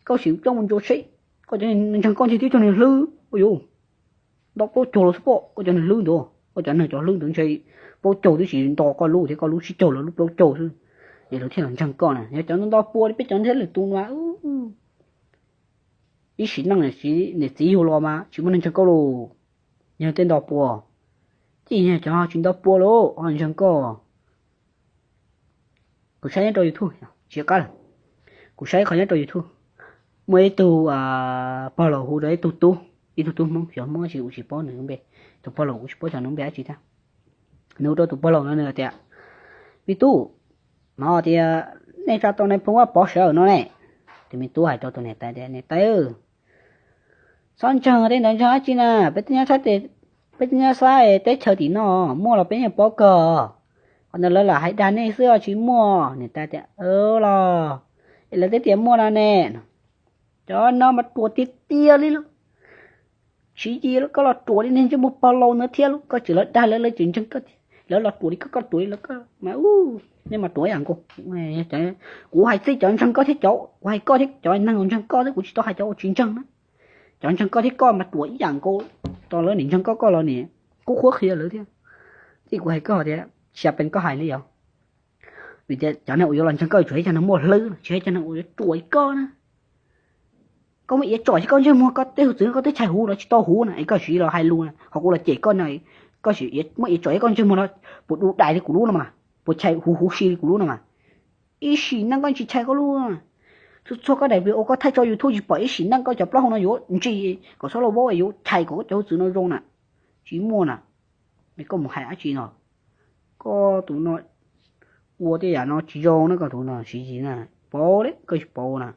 koj sim coj mus ntsuas seb, koj cov neeg ntseeg koj ntshe twb cog niag hlwb, ua yuv, nto plaub caug los xwb pom koj cov niag hlwb ntawd, koj cov neeg cov hlwb ntawd ntshe plaub caug twb tsis nto koj lub thiab, koj lub sib caug lawv lub plaub caug xwb. Es lawv thiaj los ntseeg koj na, yog cov nto puas li peb cov thiab lwm tus no mas ib sim neej niam txiv yug los mas tsis muaj neeg ntseeg koj lauj. Yog tej nto puas, ces yog cov tsis nto puas lauj ho ntseeg koj. Kuv saib nyob rau YouTube, tsis qab lawm, kuv saib qhov nyob rau YouTube, muaj ib tug pog laus hu rau ib tug tub, ib tug tub Hmoob, xyov Hmoob dab tsi kuv tsis paub nws lub npe, tus pog laus kuv tsis paub xyov nws lub npe dab tsi thiab. Nws hu rau tus pog laus no nws tias, me tub, no tias nej tsa tau nais phoo Vaj Pov sawv daws no ne. Tus me tub hais rau tus niam tais tias, niam tais, txhob ntseeg tej ntawd, ntseeg dab tsi na, peb tej nyob, peb tej nyob sab teb chaws tim no muaj los peb yeej paub kawg, qhov ntawd lawv lam hais dag nej xwb tsis muaj. Niam tais tias, los es lawv twb tias muaj no ne. Cov no mas ruam tiag tiag li lauj. Siv Yis koj los ruam li niag ntsej muag pog laus ntawd thiab lauj, koj tseem los dag lawv, lawv tseem ntseeg koj thiab, lawv los ruam li koj, koj ruam li lawv, koj mas, nej mas ruam ib yam nkaus. Kuv hais txij cov ntseeg koj thiab cov, kuv hais koj thiab cov neeg uas ntseeg koj xwb, kuv tsis tau hais cov uas tsis ntseeg na. Cov ntseeg koj thiab koj mas ruam ib yam nkaus, tos lawv niam ntseeg koj, koj los niam kub qhuab qhia lawv thiab. Txij kuv hais koj tias, tsis yog pes koj hais li yog, vim tias cov neeg uas yuav los ntseeg koj tsuas yog cov neeg muaj hlwb, tsis yog cov neeg uas yuav ruam li koj na. Koj muaj iav tsom seb koj ntsej muag, koj tej hauj txwv koj twb chais huv los tsis tau huv na, es koj siv los hais lus na, ho kuv los cem koj no, koj muaj iav tsom seb koj ntsej muag no puas du dais li kuv lub no mas, puas chais huv huv si li kuv lub no mas. Ib sim neej koj tsis chais koj lub, txhua txhua koj daim video koj thaij tso YouTube tsis pom ib sim neej koj cov plaub hau no yuav ntsis kom xob laus vaub yuav chais kom koj cov hauj txwv no zoo na. Tsis muaj na. Es koj mus hais dab tsi no? Koj tus no ua tej yam no tsis zoo na, koj tus no Siv Yis na. Paub li koj tsis paub na,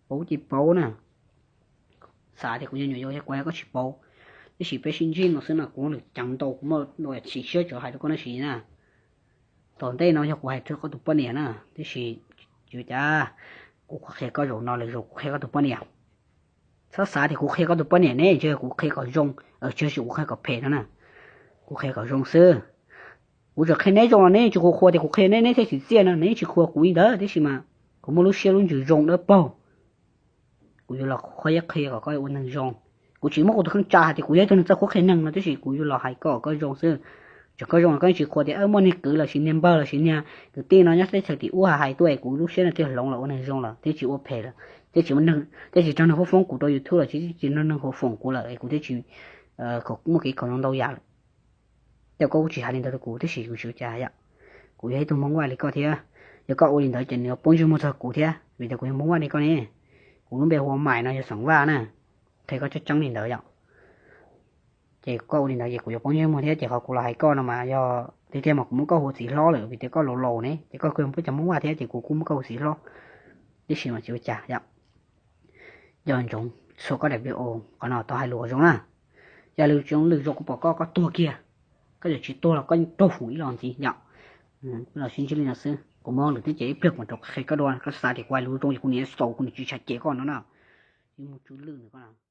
paub ces paub na. xav tias kuv nyuam nyuam yaus yog kuv hais koj tsis paub. Tiam sis peb sib ntsib no xwb no kuv lwm ceev ntau kuv muaj lus chim siab tso hais rau koj tab sis na, tom ntej no yog kuv hais rau koj tus poj niam na, tiam sis ua cas kuv qhia koj zaum no lwm zaus kuv qhia koj tus poj niam. Txhob xav tias kuv qhia koj tus poj niam ne, tsis yog kuv qhia kom zoo, tsis yog kuv qhia kom phem no na, kuv qhia kom zoo xwb. Kuv tseem qhia neb zoo los neb tsis qhuas qhuas tias kuv qhia neb, neb thiaj tsis txiaj no, neb tsis qhuas kuv li ntawd, tiam sis mas kuv muaj lub siab lub ntsws zoo dawb paug. Kuv yuav los qhov yeeb qhia kom koj ua neeg zoo. Kuv tsis muab kuv tus kheej tsa hais tias kuv yog ib tug neeg txawj qhuab qhia neeg no, tiam sis kuv yuav los hais koj kom koj zoo xwb. Tseem koj zoo los koj tsis qhuas tias muaj niag kwv los sis niag npawg los sis niag kwv tij no nyob teb chaws tim ub hais tuaj es kuv lub siab no thiaj hloov los ua neeg zoo lawm thiab tsis ua phem lawm, thiab tsis, thiab tsis raug neeg foob kuv rau YouTube los tsis, tsis raug neeg foom kuv lawm es kuv thiaj tsis muaj kev khaum ntau yam lawm. Ces koj kuj tsis hais li ntawd rau kuv tiam sis kuv tsis ua cas yom. Kuv yog ib tug Hmoob Vaj li koj thiab, yog koj ua li ntawd ces nws yuav poob ntsej muag txog kuv thiab, vim tias kuv yog Hmoob Vaj li koj ne. Kuv lub npe hu ua Maiv no, yog xeem Vaj na, qhia koj tseeb tseeb li ntawd yom. Ces koj ua li ntawd ces kuv yuav poob ntsej muag thiab, ces qhov kuv los hais koj no mas yog tiag tiag mas kuv muab koj hu ua txiv hlob lawm vim tias koj laus laus ne, ces koj kuj yog peb cov Hmoob Vaj thiab ces kuv kuj muab koj hu txiv hlob. Tiam sis mas tsis ua cas yom. Nco ntsoov txhua koj daim video qhov no tau hais lus zoo na. Yog lwm zoo lwm zaus kuv pom koj, koj tuag kiag, koj yuav tsis tuag los koj raug foom ib los ntxiv yom. Los sib ntsib li no xwb, kuv muaj lwm teb ces ib pliag kuv mam rov qhia koj dua, koj xav tias kuv hais lus zoo ces kuv niam xaus kuv niam tsis tshaj cem koj no na. Ib mus tsw lwj ntawm koj na.